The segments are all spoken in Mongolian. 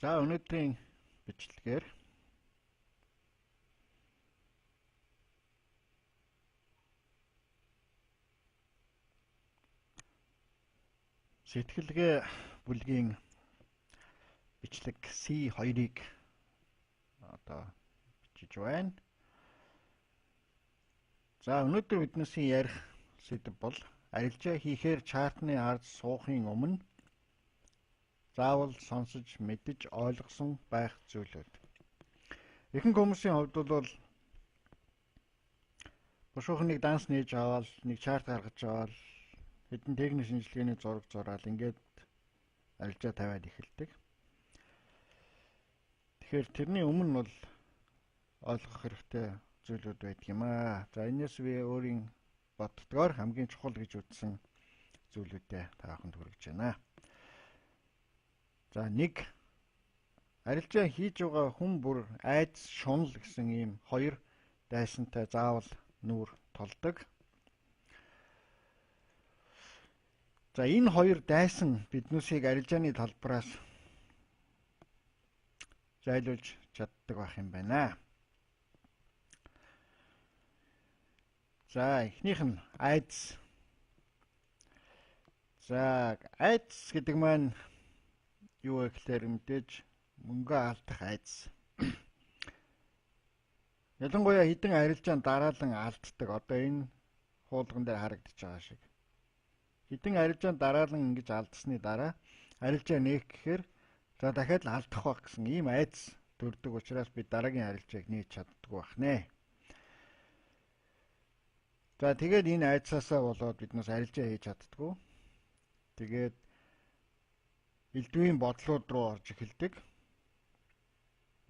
За өнөөдрийн бичлэгээр сэтгэлгээ бүлгийн бичлэг C2-ыг одоо бичиж байна. За өнөөдөр биднээсийн ярих сэдэв бол арилжаа хийхээр чартны ард суухын өмнө заавал сонсож, мэдэж, ойлгосон байх зүйлүүд. Ихэнх хүмүүсийн хувьд бол бушуухан нэг данс нээж аваад, нэг чарт гаргаж аваад, хэдэн техник шинжилгээний зураг зураал ингээд арилжаа тавиад эхэлдэг. Тэгэхээр тэрний өмнө бол ойлгох хэрэгтэй зүйлүүд байдаг юм аа. За энэс би өөрийн боддгоор хамгийн чухал гэж үзсэн зүйлүүдээ та бүхэнд хүргэж байна. За нэг арилжаа хийж байгаа хүн бүр айдас шунал гэсэн ийм хоёр дайсантай заавал нүүр толдог. За энэ хоёр дайсан биднүүсийг арилжааны талбараас зайлуулж чаддаг байх юм байна. За эхнийх нь айдас. За айдас гэдэг маань юу вэ гэхээр мэдээж мөнгө алдах айдас. Ялангуяа хэдэн арилжаанд дараалан алддаг. Одоо энэ хуулган дээр харагдаж байгаа шиг. Хэдэн арилжаанд дараалан ингэж алдсны дараа арилжаа нээх гэхээр за дахиад л алдах байх гэсэн ийм айдас төрдөг учраас би дараагийн арилжааг нээж чаддаггүй байх нэ. За тэгээд энэ айдсаасаа болоод биднээс арилжаа хийж чаддаггүй. Тэгээд элдвийн бодлууд руу орж эхэлдэг.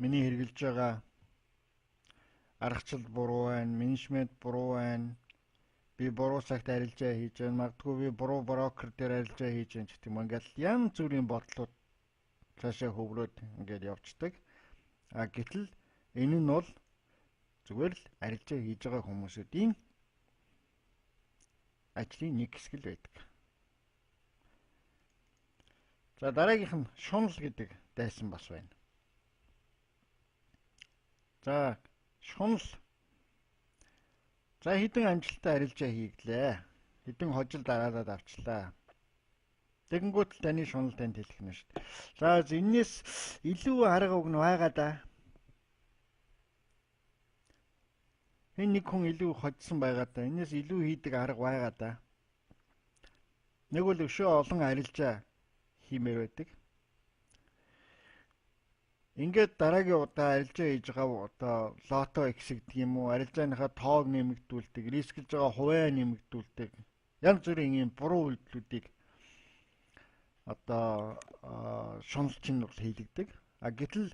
Миний хэрэглэж байгаа аргачлал буруу байна, менежмент буруу байна. Би буруу цагт арилжаа хийж байна. Магадгүй би буруу брокер дээр арилжаа хийж байна гэх юм. Ингээл янз бүрийн бодлууд цаашаа хөврөөд ингээд явцдаг. А гэтэл энэ нь бол зүгээр л арилжаа хийж байгаа хүмүүсүүдийн ажлын нэг хэсэг л байдаг. За дараагийнх нь шунал гэдэг дайсан бас байна. За шунал. За хэдэн амжилттай арилжаа хийглээ. Хэдэн хожил дараалаад авчлаа. Тэгэнгүүт л таны шунал танд хэлэх нь шүү дээ. За энэс илүү арга уг нь байгаа да. Энэ нэг хүн илүү хоцсон байгаа да. Энэс илүү хийдэг арга байгаа да. Нэг бол өшөө олон арилжаа хиймээр байдаг. Ингээд дараагийн удаа арилжаа хийж байгаа одоо лото X гэдэг юм уу, арилжааныхаа тоог нэмэгдүүлдэг, рисклж байгаа хувиа нэмэгдүүлдэг. Янз бүрийн ийм буруу үйлдэлүүдийг одоо шуналч нь бол хийлэгдэг. А гэтэл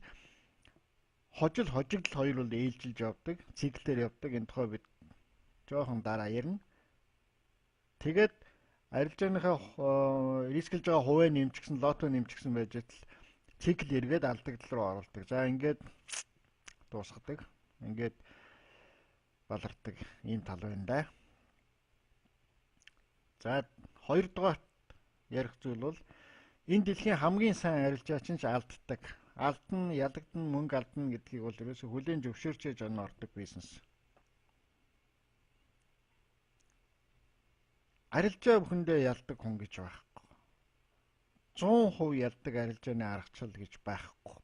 хожил хожигдол хоёр бол ээлжилж явдаг, циклээр явдаг. Энэ тухай бид жоохон дараа ярина. Тэгээд арилжааныхаа рисклж байгаа хувиа нэмчихсэн, лото нэмчихсэн байж тал цикл эргээд алдагдал руу оруулдаг. За ингээд дуусгадаг. Ингээд балардаг ийм тал байна да. За хоёрдугаар ярих зүйл бол энэ дэлхийн хамгийн сайн арилжаач нь ч алддаг. Алдна, ялагдана, мөнгө алдна гэдгийг бол ерөөсөө хүлээн зөвшөөрч жон ордог бизнес. Арилжаа бүхэндээ ялдаг хүн гэж байхгүй. 100% ялдаг арилжааны аргачлал гэж байхгүй.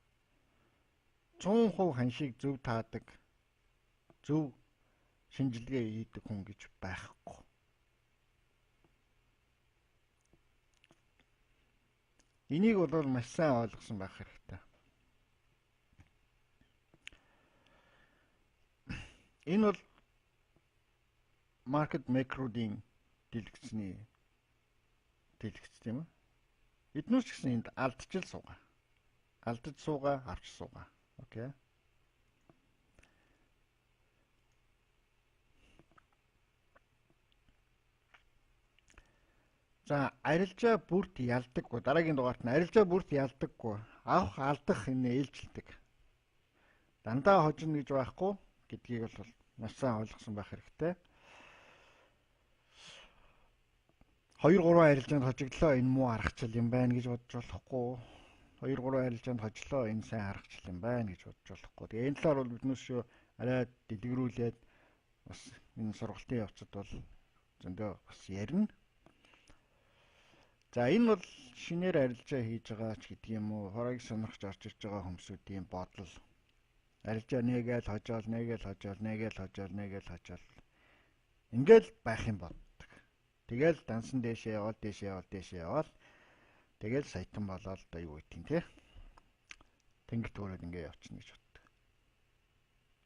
100% ханшийг зөв таадаг, зөв шинжилгээ хийдэг хүн гэж байхгүй. Энийг бол маш сайн ойлгосон байх хэрэгтэй. Энэ бол market maker-уудын дэлгэцний дэлгэц тийм үү? Эднүүс ч гэсэн энд алдчил суугаа. Алдаж суугаа, авч суугаа. Окей. За арилжаа бүрт ялдаггүй. Дараагийн дугаарт нь арилжаа бүрт ялдаггүй. Авах, алдах энэ ээлжилдэг. Дандаа хожино гэж байхгүй гэдгийг бол маш сайн ойлгосон байх хэрэгтэй. 2-3 арилжаанд хожигдлоо энэ муу аргачлал юм байна гэж бодож болохгүй. 2 3 арилжаанд хожлоо, энэ сайн аргачлал юм байна гэж бодож болохгүй. Тэгээ энэ талаар бол биднээс шүү арай дэлгэрүүлээд бас энэ сургалтын явцад бол зөндөө бас ярина. За энэ бол шинээр арилжаа хийж байгаа ч гэдэг юм уу, Forex сонирхож орж ирж байгаа хүмүүсийн бодол. Арилжаа нэгээл хожоол, нэгээл хожоол, нэгээл хожоол, нэгээл хожоол. Ингээл байх юм боддог. Тэгэл дансан дээшээ яваал, дээшээ яваал, дээшээ яваал. Тэгэл саятан болоод одоо юу гэдгийг те. Тэнгэрт өрөөд ингээ явчихна гэж боддог.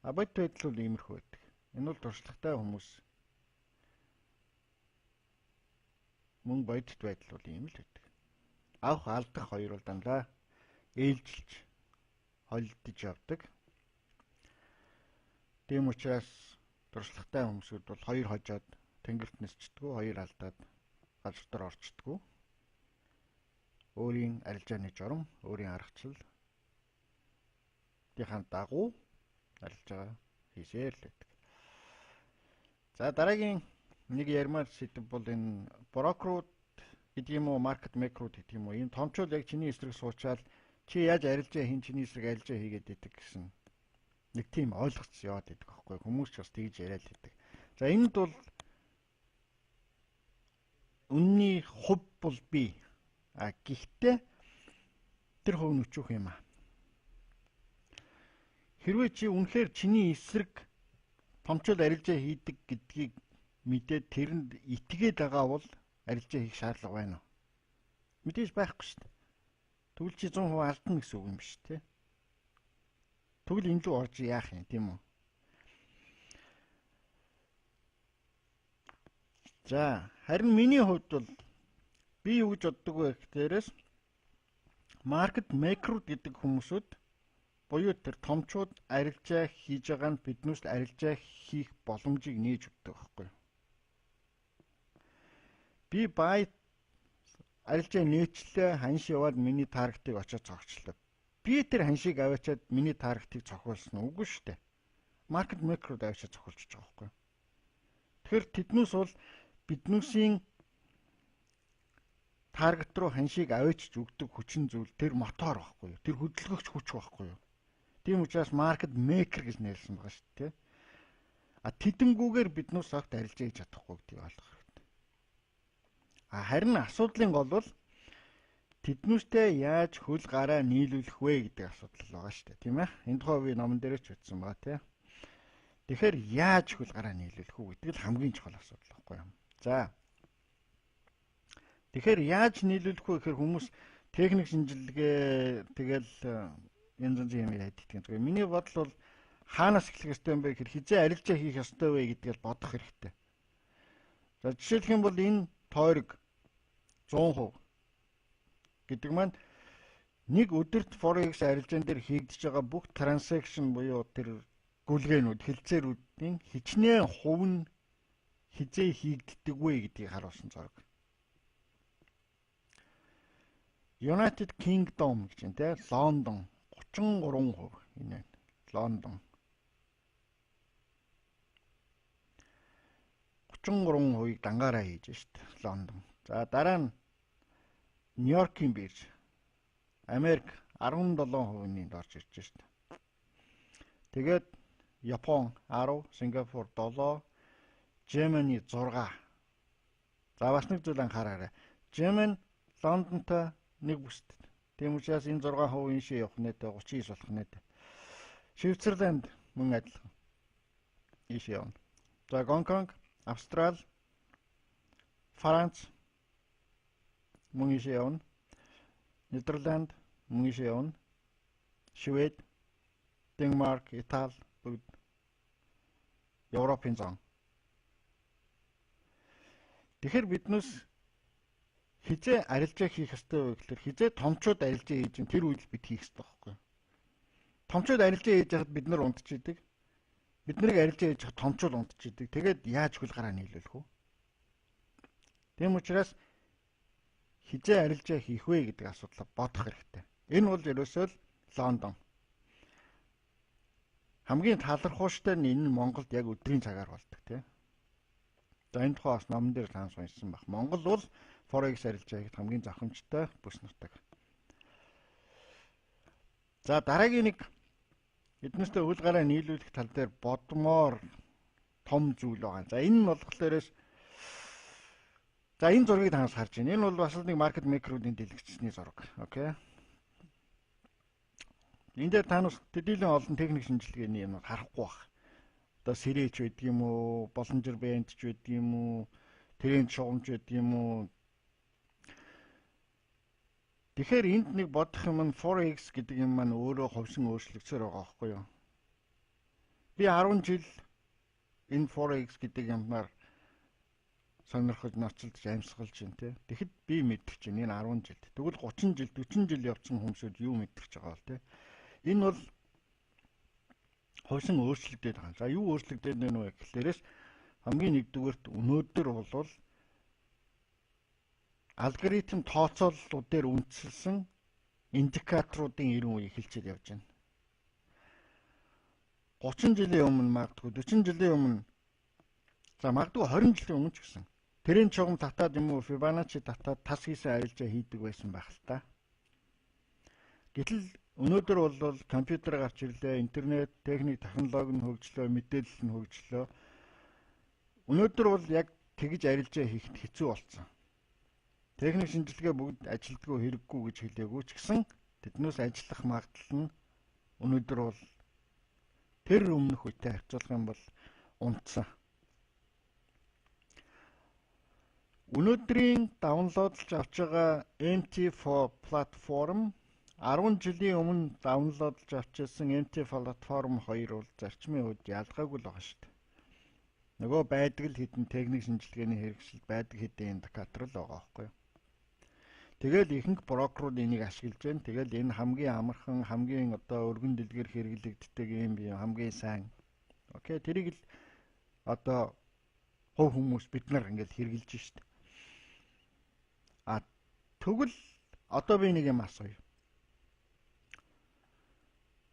А бодит байдал бол иймэрхүү байдаг. Энэ бол туршлагатай хүмүүс мөн бодит байдал бол ийм л байдаг. Авах алдах хоёр бол дандаа ээлжилж холилдож явдаг. Тийм учраас туршлагатай хүмүүсүүд бол хоёр хожоод тэнгэрт нисчдэггүй, хоёр алдаад газар дотор орчдоггүй. Өөрийн арилжааны журам, өөрийн аргачлал дийнхаа дагуу арилжаа хийсээр л байдаг. За дараагийн нэг ярмаар сэдэв бол энэ брокерууд гэдэг юм уу, market maker ууд гэдэг юм уу, ийм томчууд яг чиний эсрэг суучаал чи яаж арилжаа хийн, чиний эсрэг арилжаа хийгээд байдаг гэсэн нэг тийм ойлголт яваад байдаг байхгүй. Хүмүүс ч бас тэгж яриад байдаг. За энд бол үнний хувь бол бий. А гэхдээ тэр хувь нь өчүүх юм аа. Хэрвээ чи үнэхээр чиний эсрэг томчууд арилжаа хийдэг гэдгийг мэдээд тэрэнд итгээд байгаа бол арилжаа хийх шаардлага байна уу? Мэдээж байхгүй шүү дээ. Тэгвэл чи 100% алдна гэсэн үг юм биш үү? Тэгвэл энэ рүү орж яах юм, тийм үү? За харин миний хувьд бол би юу гэж боддог вэ гэхээрээс market maker гэдэг хүмүүсүүд буюу тэр томчууд арилжаа хийж байгаа нь биднээс арилжаа хийх боломжийг нээж өгдөг байхгүй юу? Би buy арилжаа нээчлээ, ханш яваад миний target ыг очиод цогцлоо. Би тэр ханшийг аваачаад миний target ыг цохиулсан үгүй шүү дээ. Market maker-ууд аваачаад цохиулчихж байгаа байхгүй юу? Тэгэхээр тэднээс бол биднүүсийн target руу ханшийг аваачиж өгдөг хүчин зүйл тэр мотор байхгүй юу? Тэр хөдөлгөгч хүч байхгүй юу? Тийм учраас market maker гэж нэрлсэн байгаа шүү дээ. А тэдэнгүүгээр биднээс огт арилжаа хийж чадахгүй гэдгийг ойлгох хэрэгтэй. А харин асуудлын гол бол тэднүүстэй яаж хөл гараа нийлүүлэх вэ гэдэг асуудал байгаа шүү дээ, тийм ээ. Энэ тухай би номон дээр ч бичсэн байгаа, тийм. Тэгэхээр яаж хөл гараа нийлүүлэх үү гэдэг л хамгийн чухал асуудал байхгүй юу? За. Тэгэхээр яаж нийлүүлэх вэ гэхээр хүмүүс техник шинжилгээ тэгэл янз янзын юм яриад идэх юм. Миний бодол бол хаанаас эхлэх ёстой юм бэ гэхээр хизээ арилжаа хийх ёстой вэ гэдгийг бодох хэрэгтэй. За жишээлх юм бол энэ тойрог 100% гэдэг маань нэг өдөрт Forex арилжаан дээр хийгдэж байгаа бүх transaction буюу тэр гүлгээнүүд, хэлцээрүүдийн хичнээн хувь нь хизээ хийгддэг вэ гэдгийг харуулсан зураг. United Kingdom гэж байна те, Лондон 33% энэ байна. Лондон 33%-ийг дангаараа хийж шít Лондон. За дараа нь Нью-Йоркийн бирж Америк 17%-ийн орж ирж шít. Тэгээд Япон 10, Сингапур 7, Germany 6. За бас нэг зүйл анхаараарай. Germany Лондонтой нэг бүст. Тийм учраас энэ 6% ийшээ явах нэ 39 болох нэ. Швейцарланд мөн адилхан ийшээ явна. За Гонконг, Австрал, Франц мөн ийшээ явна. Нидерланд мөн ийшээ явна. Швед, Денмарк, Итали бүгд Европын зон. Тэгэхээр биднээс хизээ арилжаа хийх ёстой вэ гэхээр хизээ томчууд арилжаа хийж юм тэр үед л бид хийх ёстой байхгүй юу? Томчууд арилжаа хийж байхад бид нар унтчихийдэг. Бид нарыг арилжаа хийж байхад томчууд унтчихийдэг. Тэгээд яаж хөл гараа нийлүүлэх вэ? Тийм учраас хизээ арилжаа хийх вэ гэдэг асуудлаа бодох хэрэгтэй. Энэ бол ерөөсөө л Лондон. Хамгийн талархууштай нь энэ нь Монголд яг өдрийн цагаар болдог тийм. За энэ тухай бас номон дээр таанс уншсан баг. Монгол бол Forex арилжаа хийхэд хамгийн зохимжтой бүс нутаг. За дараагийн нэг эднээстэй хөл гараа нийлүүлэх тал дээр бодмоор том зүйл байгаа. За энэ нь болохоор за энэ зургийг танаас харж байна. Энэ бол бас нэг market maker уудын дэлгэцсний зураг. Okay. Энэ дээр та нас төдийлөн олон техник шинжилгээний юм харахгүй бах. Одоо сэрээч байдаг юм уу, Bollinger Band ч байдаг юм уу, тренд шугамж байдаг юм уу. Тэгэхээр энд нэг бодох юм нь Forex гэдэг юм маань өөрөө хувьсан өөрчлөгдсөөр байгаа байхгүй юу? Би 10 жил энэ Forex гэдэг юмар сонирхож, ноцолдож, амьсгалж байна те. Тэгэхэд би мэддэг чинь энэ 10 жилд. Тэгвэл 30 жил, 40 жил явцсан хүмүүсүүд юу мэддэг ч байгаа бол те. Энэ бол хувьсан өөрчлөгдөд байгаа. За юу өөрчлөгдөд байна вэ гэхлээрээс хамгийн нэгдүгээрт өнөөдөр бол алгоритм тооцооллууд дээр үндэслэсэн индикаторуудын 90 үе эхэлчихэд явж байна. 30 жилийн өмнө магадгүй 40 жилийн өмнө за магадгүй 20 жилийн өмнө ч гэсэн тэрийн чугам татаад юм уу Fibonacci татаад тас хийсэн арилжаа хийдэг байсан байх л та. Гэтэл өнөөдөр бол компьютер гарч ирлээ, интернет, техник, технологи нь хөгжлөө, мэдээлэл нь хөгжлөө. Өнөөдөр бол яг тэгж арилжаа хийхэд хэцүү болсон. Техник шинжилгээ бүгд ажилдгүй хэрэггүй гэж хэлээгүй ч гэсэн тэднээс ажиллах магадлал нь өнөөдөр бол тэр өмнөх үетэй харьцуулах юм бол унтсан. Өнөөдрийн download лж авч байгаа MT4 платформ 10 жилийн өмнө download лж авч ирсэн MT платформ хоёр бол зарчмын хувьд ялгаагүй л байгаа шүү дээ. Нөгөө байдаг л хэдэн техник шинжилгээний хэрэгсэл, байдаг хэдэн индикатор л байгаа байхгүй юу? Тэгэл ихэнх брокерууд энийг ашиглаж байна. Тэгэл энэ хамгийн амархан, хамгийн одоо өргөн дэлгэр хэрэглэгддэг юм би хамгийн сайн. Okay, тэрийг л одоо хувь хүмүүс бид нар ингээд хэрэглэж шít. А тэгвэл одоо би нэг юм асууя.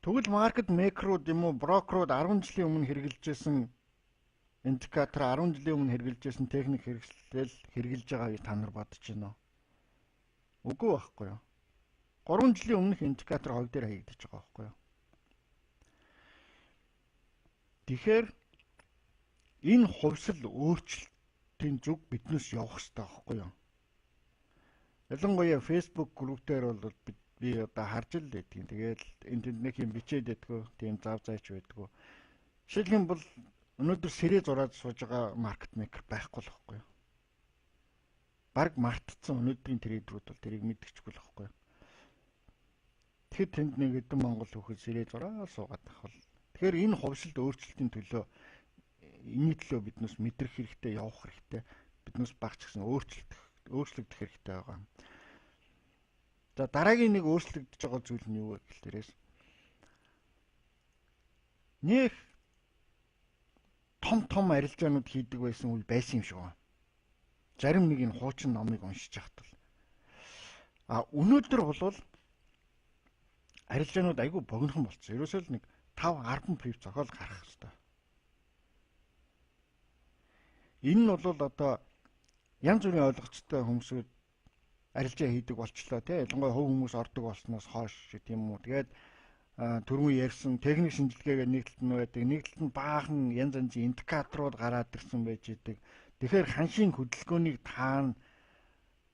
Тэгвэл market maker ууд юм уу брокерууд 10 жилийн өмнө хэрэглэжсэн индикатор, 10 жилийн өмнө хэрэглэжсэн техник хэрэгслэл хэрэглэж байгаа гэж та нар бодож байна уу? Үгүй байхгүй юу? 3 жилийн өмнөх индикатор хог дээр хаягдчих байгаа байхгүй юу? Тэгэхээр энэ хувьсал өөрчлөлтийн зүг биднээс явах хэрэгтэй байхгүй юу? Ялангуяа Facebook group дээр бол би одоо харж л байдгийн. Тэгээд энэ тэнд нэг юм бичээд байдгүй, тийм зав зайч байдгүй. Жишээлх юм бол өнөөдөр сэрээ зураад сууж байгаа market maker байхгүй л байхгүй юу? Бараг мартцсан өнөөдрийн trader үүд бол тэрийг мэдчихгүй л байхгүй юу? Тэгэхэд тэнд нэг хэдэн монгол хүүхэд сэрээ зураа суугаад байх бол. Тэгэхээр энэ хувьсалд өөрчлөлтийн төлөө энэний төлөө биднээс мэдрэх хэрэгтэй, явах хэрэгтэй. Биднээс багч гэсэн өөрчлөгдөх хэрэгтэй байгаа. За дараагийн нэг өөрчлөгдөж байгаа зүйл нь юу вэ гэхлээрээс нэг том том арилжаанууд хийдэг байсан үе байсан юм шиг байна. Зарим нэг энэ хуучин номыг уншиж байхад бол. А өнөөдөр бол арилжаанууд айгүй богинохон болцсон. Ерөөсөө л нэг 5 10 pip зохиол гарах хэрэгтэй. Энэ нь бол одоо янз бүрийн ойлгочтой хүмүүсүүд арилжаа хийдэг болчлоо тий. Ялангуяа хувь хүмүүс ордог болсноос хойш тийм үү. Тэгээд түрүүн ярьсан техник шинжилгээгээ нэг талд нь байдаг, нэг талд нь баахан янз янзын индикаторууд гараад ирсэн байж идэг. Тэгэхээр ханшийн хөдөлгөөнийг таана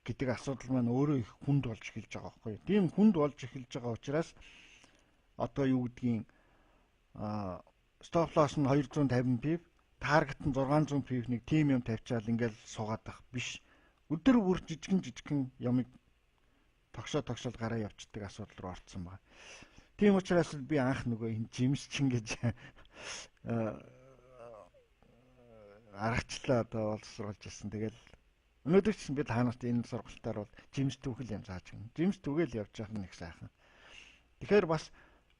гэдэг асуудал маань өөрөө их хүнд болж эхэлж байгаа байхгүй юу. Тийм хүнд болж эхэлж байгаа учраас одоо юу гэдгийг stop loss нь 250 pip, target нь 600 pip нэг тийм юм тавьчаал ингээл суугаад байх биш. Өдөр бүр жижигэн жижигэн ямыг тогшоо тогшоол гараа явцдаг асуудал руу орцсон байна. Тийм учраас би анх нөгөө энэ жимс чин гэж аргачлаа одоо боловсруулж ирсэн. Тэгэл өнөөдөр ч би та нарт энэ сургалтаар бол жимс түүхэл юм зааж гин. Жимс түгээл явж байгаа нь их сайхан. Тэгэхээр бас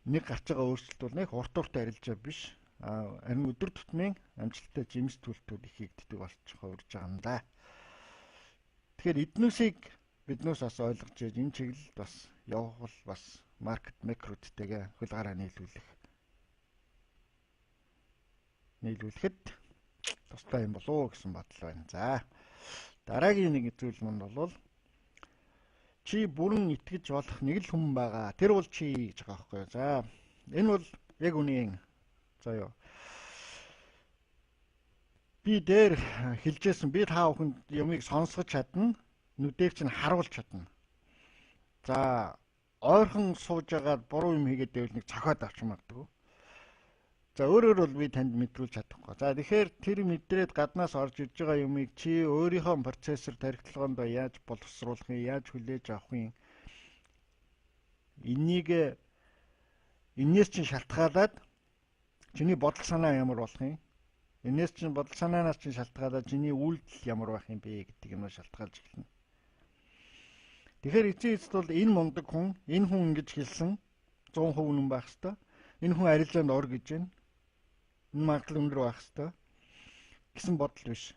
нэг гарч байгаа өөрчлөлт бол нэг урт урт арилжаа биш. Харин өдөр тутмын амжилттай жимс түлтүүд их хийгддэг болчих хувирж байгаа юм да. Тэгэхээр эднүсийг биднээс бас ойлгож энэ чиглэлд бас явах бол бас market maker үүдтэйгээ хөл гараа нийлүүлэхэд тустай юм болов уу гэсэн бодол байна. За дараагийн нэг зүйл манд бол Чи бүрэн итгэж болох нэг л хүн байгаа. Тэр бол чи гэж байгаа байхгүй юу. За энэ бол яг үнэн. За юу. Би дээр хэлжсэн, би та бүхэнд юмыг сонсгож чадна, нүдээр чинь харуулж чадна. За ойрхон сууж агаад буруу юм хийгээд байвал нэг цохиод авч магадгүй. За өөрөөр бол би танд мэдрүүлж чадахгүй. За тэгэхээр тэр мэдрээд гаднаас орж ирж байгаа юмыг чи өөрийнхөө процессор тархитлагоонд яаж боловсруулах юм, яаж хүлээж авах юм? Энийг энээс чинь шалтгаалаад чиний бодол санаа ямар болох юм? Энээс чинь бодол санаанаас чинь шалтгаалаад чиний үйлдэл ямар байх юм бэ гэдэг юмнаас шалтгаалж эхэлнэ. Тэгэхээр эцсийн эцэст бол энэ мундаг хүн, энэ хүн ингэж хэлсэн 100% үнэн байх ёстой. Энэ хүн арилжаанд ор гэж байна. Энэ магадлал өндөр байх ёстой гэсэн бодол биш.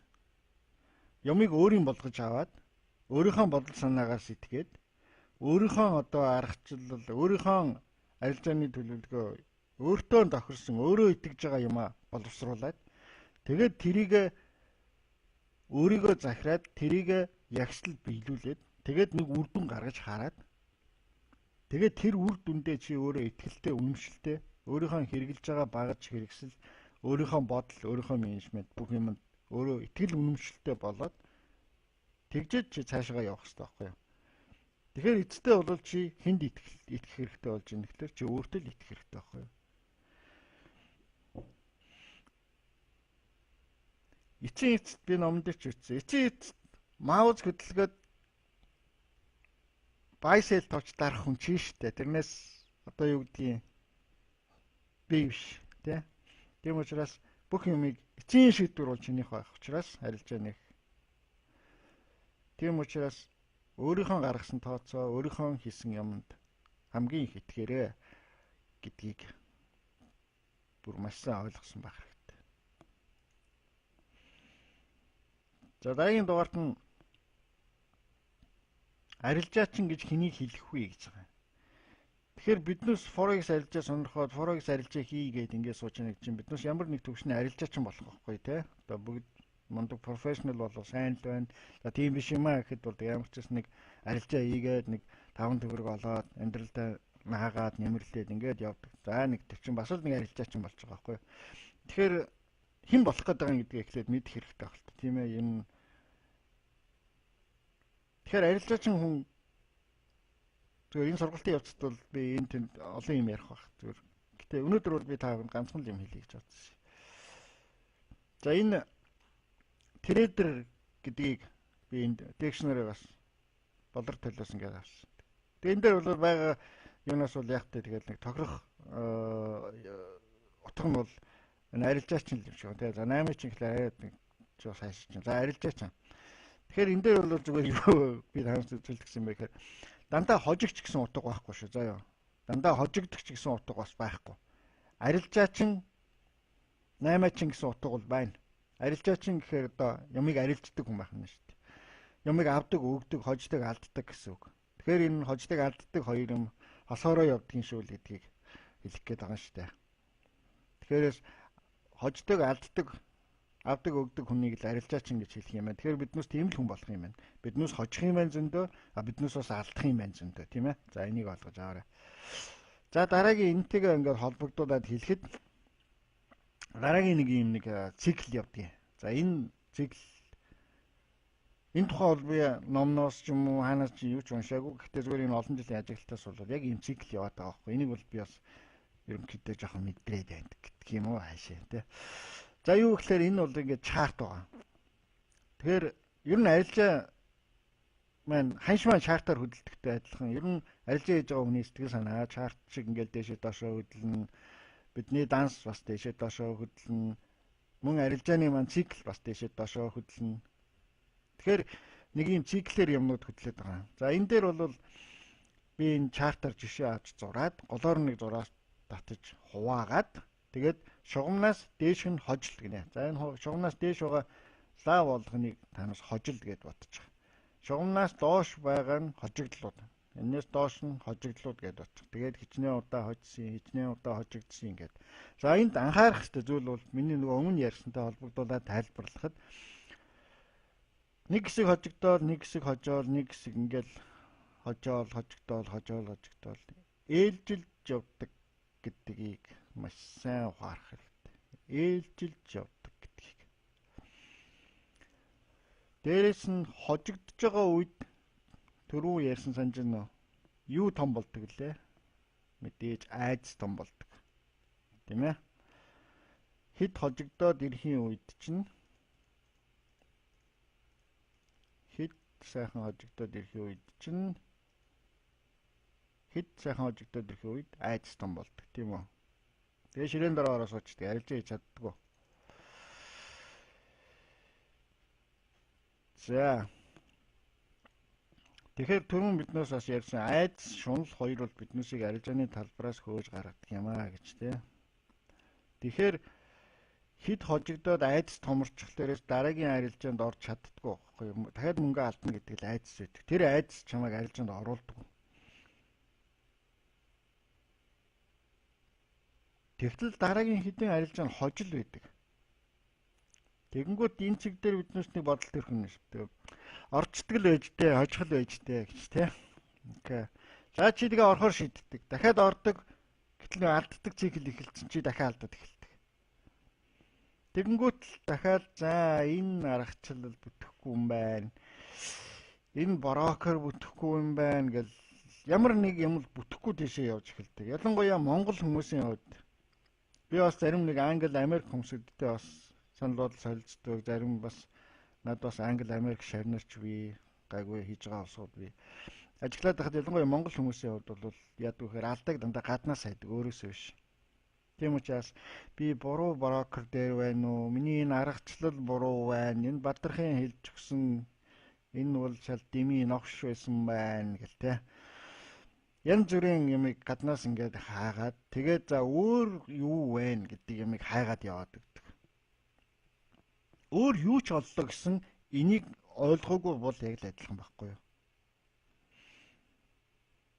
Юмыг өөрийн болгож аваад, өөрийнхөө бодол санаагаас итгээд, өөрийнхөө одоо аргачлал, өөрийнхөө арилжааны төлөвлөгөө, өөртөө тохирсон, өөрөө итгэж байгаа юмаа боловсруулад, тэгээд тэрийг өөрийгөө захираад, тэрийг ягшил биелүүлээд, тэгээд нэг үр дүн гаргаж хараад, тэгээд тэр үр дүндээ чи өөрөө итгэлтэй, үнэмшилтэй, өөрийнхөө хэрэгжилж байгаа багаж хэрэгсэл, өөрийнхөө бодол, өөрийнхөө менежмент бүх юмд өөрөө итгэл үнэмшилтэй болоод тэгжээд чи цаашаа явах хэрэгтэй байхгүй юу? Тэгэхээр эцэстээ бол чи хүнд итгэх хэрэгтэй болж байна гэхээр чи өөртөө л итгэх хэрэгтэй байхгүй юу? Эцсийн эцэст би номон дээр ч үтсэн. Эцсийн эцэст маус хөдөлгөөд buy sell тооч дарах хүн чи штэ. Тэрнээс одоо юу гэдгийг би биш тий. Тийм учраас бүх юмыг эцсийн шийдвэр бол чинийх байх учраас арилжаа нэг. Тийм учраас өөрийнхөө гаргасан тооцоо, өөрийнхөө хийсэн юмд хамгийн их итгээрэй гэдгийг бүр маш сайн ойлгосон байх хэрэгтэй. За дараагийн дугаарт нь арилжаачин гэж хэнийг хэлэх вэ гэж байгаа. Тэгэхээр биднээс Forex арилжаа сонирхоод Forex арилжаа хий гээд ингээд сууж байгаа чинь биднээс ямар нэг төвшний арилжаачин болох байхгүй тий. Одоо бүгд мундаг профешнл болов сайн л байна. За тийм биш юм аа гэхэд бол ямар ч гэсэн нэг арилжаа хийгээд нэг 5 төгрөг олоод амьдралдаа наагаад нэмэрлээд ингээд явдаг. За нэг тэр чинь бас л нэг арилжаачин болж байгаа байхгүй. Тэгэхээр хэн болох гээд байгаа гэдгийг эхлээд мэдэх хэрэгтэй байх л та. Тийм ээ энэ. Тэгэхээр арилжаачин хүн зүгээр энэ сургалтын явцад бол би энэ тэнд олон юм ярих байх зүгээр. Гэтэ өнөөдөр бол би та ганцхан л юм хэлье гэж бодсон. За энэ трейдер гэдгийг би энд dictionary-гаас болор төлөөс ингээд авсан. Тэгээ энэ дээр бол байгаа юунаас бол яг тэгэл нэг тохирох утга нь бол энэ арилжаачин л юм шиг. Тэгээ за 8 чинь гэхлээр арай нэг жоо сайш чинь. За арилжаачин. Тэгэхээр энэ дээр бол зүгээр юу би танаас үзүүлэх гэсэн юм бэ гэхээр дандаа хожигч гэсэн утга байхгүй шүү. За юу. Дандаа хожигдогч гэсэн утга бас байхгүй. Арилжаачин 8-чин гэсэн утга бол байна. Арилжаачин гэхээр одоо юмыг арилждаг хүн байх нь шүү дээ. Юмыг авдаг, өгдөг, хождог, алддаг гэсэн үг. Тэгэхээр энэ хождог, алддаг хоёр юм хосоороо явдгийн шүү л гэдгийг хэлэх гээд байгаа шүү дээ. Тэгэхээр хождог, алддаг, авдаг, өгдөг хүнийг л арилжаачин гэж хэлэх юм байна. Тэгэхээр биднээс тийм л хүн болох юм байна. Биднээс хожих юм байна зөндөө, а биднээс бас алдах юм байна зөндөө, тийм ээ. За энийг ойлгож аваарай. За дараагийн энтэйгээ ингээд холбогдуулаад хэлэхэд дараагийн нэг юм нэг цикл явдгийг. За энэ цикл энэ тухай бол би номноос ч юм уу хаанаас ч юу ч уншаагүй. Гэхдээ зүгээр энэ олон жилийн ажиглалтаас болоод яг ийм цикл яваад байгаа байхгүй. Энийг бол би бас ерөнхийдөө жоохон мэдрээд байна гэдэг юм уу хаашаа тий. За юу гэхээр энэ бол ингээд чарт байгаа. Тэгэхээр ер нь арилжаа маань ханш маань чартаар хөдөлдөгтэй адилхан. Ер нь арилжаа хийж байгаа хүний сэтгэл санаа чарт шиг ингээд дээшээ доошоо хөдөлнө. Бидний данс бас дээшээ доошоо хөдөлнө. Мөн арилжааны маань цикл бас дээшээ доошоо хөдөлнө. Тэгэхээр нэг юм циклээр юмнууд хөдлөд байгаа. За энэ дээр бол би энэ чартаар жишээ авч зураад голоор нэг зураас татаж хуваагаад тэгээд шугамнаас дээш нь хожил гинэ. За энэ шугамнаас дээш байгаа лав болгоныг танаас хожил гэд бодчих. Шугамнаас доош байгаа нь хожигдлууд. Энээс доош нь хожигдлууд гэд бодчих. Тэгээд хичнээн удаа хожсон, хичнээн удаа хожигдсон ингээд. За энд анхаарах хэрэгтэй зүйл бол миний нөгөө өмнө ярьсантай холбогдуулаад тайлбарлахад нэг хэсэг хожигдоод, нэг хэсэг хожоол, нэг хэсэг ингээл Хожоол, хожигдоол, хожоол, хожигдоол ээлжилж явдаг гэдгийг маш сайн ухаарах хэрэгтэй. Ээлжилж явдаг гэдгийг. Дээрээс нь хожигдож байгаа үед түрүү ярьсан санаж байна уу? Юу том болдог лээ? Мэдээж айдас том болдог. Тийм ээ? Хэд хожигдоод ирэхийн үед чинь хэд сайхан хожигдоод ирэхийн үед чинь хэд сайхан хожигдоод ирэхийн үед айдас том болдог, тийм үү? Тэгээ ширээн дараа ороо суучдаг, арилжаа хийж чаддаггүй. За. Тэгэхээр түрүүн биднээс бас ярьсан айдас, шунал хоёр бол биднээсийг арилжааны талбараас хөөж гаргадаг юм аа гэж тий. Тэгэхээр хэд хожигдоод айдас томорчих дээрээс дараагийн арилжаанд орж чаддаггүй байхгүй юу? Дахиад мөнгө алдна гэдэг л айдас байдаг. Тэр айдас чамайг арилжаанд оруулдаг. Тэгтэл дараагийн хэдийн арилжаа нь хожил байдаг. Тэгэнгүүт энэ цэг дээр биднээс нэг бодол төрөх юм шүү дээ. Орчдөг л байж тээ, хожих л байж тээ гэж тий. Окей. За чи тэгээ орохоор шийддэг. Дахиад ордог. Гэтэл нэг алддаг цикл эхэлсэн чи дахиад алдаад эхэлдэг. Тэгэнгүүт л дахиад за энэ аргачлал бүтэхгүй юм байна. Энэ брокер бүтэхгүй юм байна гэл ямар нэг юм л бүтэхгүй тийшээ явж эхэлдэг. Ялангуяа Монгол хүмүүсийн хувьд би бас зарим нэг Англи, Америк хүмүүсүүдтэй бас санал бодол солилцдог. Зарим бас над бас Англи, Америк шавнарч би гайгүй хийж байгаа улсууд би. Ажиглаад байхад ялангуяа Монгол хүмүүсийн хувьд бол яадаг вэхээр алдааг дандаа гаднаас хайдаг, өөрөөсөө биш. Тийм учраас би буруу брокер дээр байна уу? Миний энэ аргачлал буруу байна. Энэ Бадрахын хэлж өгсөн энэ бол шал дими новш байсан байна гэл те. Янз бүрийн юмыг гаднаас ингээд хаагаад тэгээд за өөр юу вэ гэдэг юмыг хайгаад яваад өгдөг. Өөр юу ч оллоо гэсэн энийг ойлгоогүй бол яг л адилхан байхгүй юу?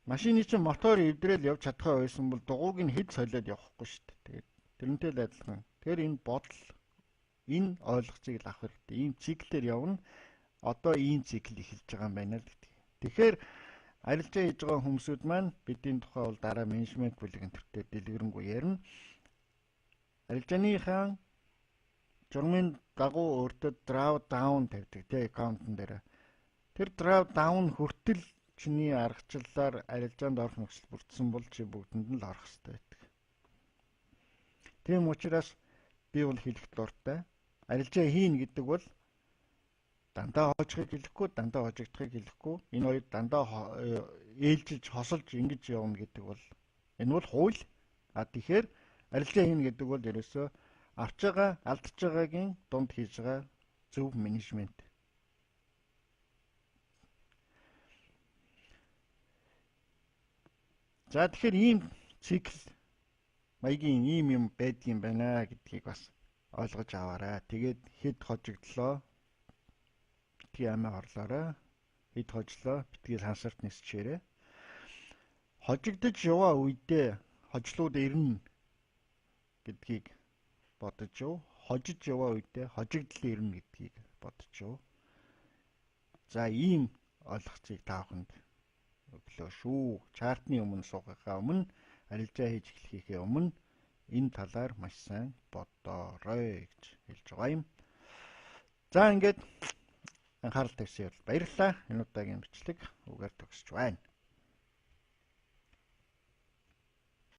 Машины чинь мотор эвдрэл явж чадхаа байсан бол дугуйг нь хэд солиод явахгүй шүү дээ. Тэгээд тэрнтэй л адилхан. Тэгэхээр энэ бодол, энэ ойлгоцыг л авах хэрэгтэй. Ийм циклээр явна. Одоо ийм цикл эхэлж байгаа юм байна л гэдэг. Тэгэхээр арилжаа хийж байгаа хүмүүсүүд маань бидний тухай бол дараа менежмент бүлэг энэ төртөө дэлгэрэнгүй ярина. Арилжааныхаа журмын дагуу өөртөө draw down тавьдаг тий аккаунтн дээр. Тэр draw down хүртэл чиний аргачлалаар арилжаанд орох нөхцөл бүрдсэн бол чи бүгдэнд нь л орох хэрэгтэй байдаг. Тийм учраас би бол хэлэх дуртай. Арилжаа хийн гэдэг бол дандаа хожихыг хэлэхгүй, дандаа хожигдохыг хэлэхгүй. Энэ хоёр дандаа ээлжилж, хосолж ингэж явна гэдэг бол энэ бол хууль. А тэгэхээр арилжаа хийн гэдэг бол ерөөсөө авч байгаа, алдж байгаагийн дунд хийж байгаа зөв менежмент. За тэгэхээр ийм цикл маягийн ийм юм байдгийн байна гэдгийг бас ойлгож аваарай. Тэгээд хэд хожигдлоо битгий амиа хорлоорой. Хэд хожлоо битгий сансарт нисчээрэй. Хожигдож яваа үедээ хожлууд ирнэ гэдгийг бодож юу. Хожиж яваа үедээ хожигдол ирнэ гэдгийг бодож юу. За ийм ойлгоцыг та бүхэнд өглөө шүү. Чартны өмнө суугахаа өмнө арилжаа хийж эхлэхийнхээ өмнө энэ талаар маш сайн бодоорой гэж хэлж байгаа юм. За ингээд анхаарал тавьсан баярлалаа. Энэ удаагийн бичлэг үгээр төгсөж байна.